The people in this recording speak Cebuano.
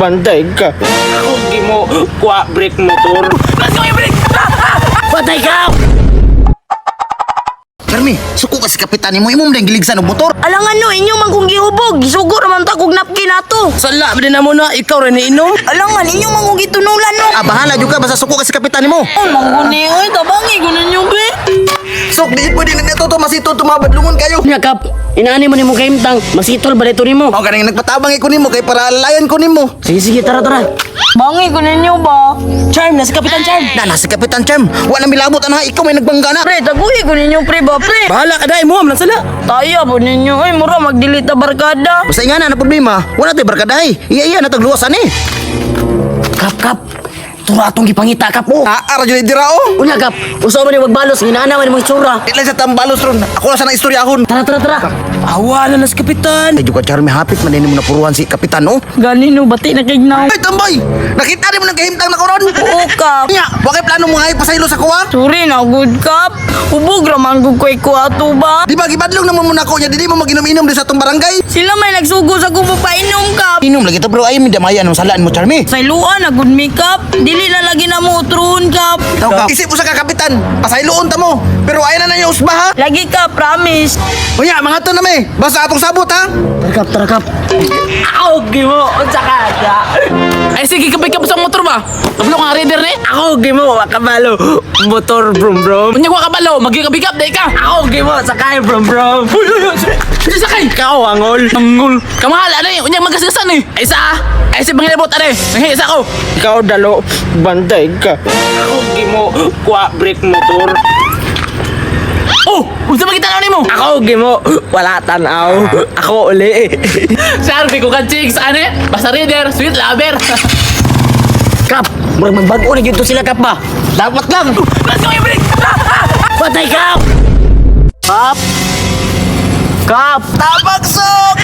Bantay ka. Ako gimo kuha brake motor. Let's go, i-break! Patay ka! Charmy, suko ka si kapitan nimo, imo man giligsan og motor. Alangan no, inyo man kong gihubog. Gisugo raman ta kog napkin ato. Sala ba din na mo na ikaw rin inom? Alangan, inyo man kong gitunulan no. Ah, bahala jud ka basta suko ka si kapitan nimo. Oh, mangguni, oy, tabangi ko ninyo, be. Sok, di pwede na to masito tumabadlungon kayo. Nya kap, inaani mo nimo kahimtang, masitol ba dito nimo? Mao ganing nagpatabang ko nimo kay para alalayan ko nimo. Sige sige, tara tara. Bangi ko ninyo ba? Charm, nasa Kapitan Charm. Na na si Kapitan Charm, wa na milabot ana, ikaw may nagbangga na. Pre, taguhi ko ninyo, pre ba, pre? Bahala ka dai mo, man sala. Taya po ninyo, oy, mura magdilita barkada. Basta nga na na problema, wala tay barkadahay. Iya iya na tagluwas ani. Kap kap. Tura atong gipangita kap oh. Ah, ara jud dira oh. Unya kap, usa man ni wagbalos nginaana man imong itsura. Di lang sa tambalos ron. Ako lang sa nang istoryahon. Tara tara tara. Awa na nas kapitan. Ay, juga Charmy, hapit man din mo napuruhan si Kapitan, oh. Gani no, bati na kay na. Ay, tambay! Nakita rin mo ng kahimtang na koron! Oo, kap. Nya, wakay plano mo ngay pasaylo sa kuwa? Sorry na, good kap. Hubog raman gud ko'y kuha to ba? Di ba gibadlong naman mo nako nya, dili mo maginom-inom di sa atong barangay? Sila may nagsugo sa kong pagpainom, kap. Inom lagi to bro, ay midamayan ang salaan mo, Charmy. Sa iluan na good makeup. Dili na lagi na mo utruhon, kap. Isip mo sa kakapitan, pasayloon ta mo. Pero ay na na yung usba ha. Lagi ka, promise. Unya, mga to na may. Basta atong sabot ha. Tara kap, tara kap. Ako gimo unsa ka da? Ay, sige, kapay ka pa sa motor ba? Kablo ka nga rider ni. Ako gimo wa kabalo motor brum brum. Unya ko kabalo, magigabigap dai ka. Ako gimo sakay brum brum. Uy, uy, uy! Sige, sakay! Ikaw angol. Angol! Kamahal, ano eh? Unya magasgasan eh! Ay sa ah! Ay sa pangilabot, ano eh! Nanghiya sa ako! Ikaw dalo bantay ka. Ako gimo kuha brake motor. Oh! Unsa ba kita nimo? Ako gimo wala tan-aw. Ako uli. Sarbi ko ka chicks, ano eh? Basta rider, sweet lover! Kap, murag magbag-o na gyud to sila kap ba? Dapat lang. Let's go, i-break! Patay ka! Kap! Kap! Tabag sok!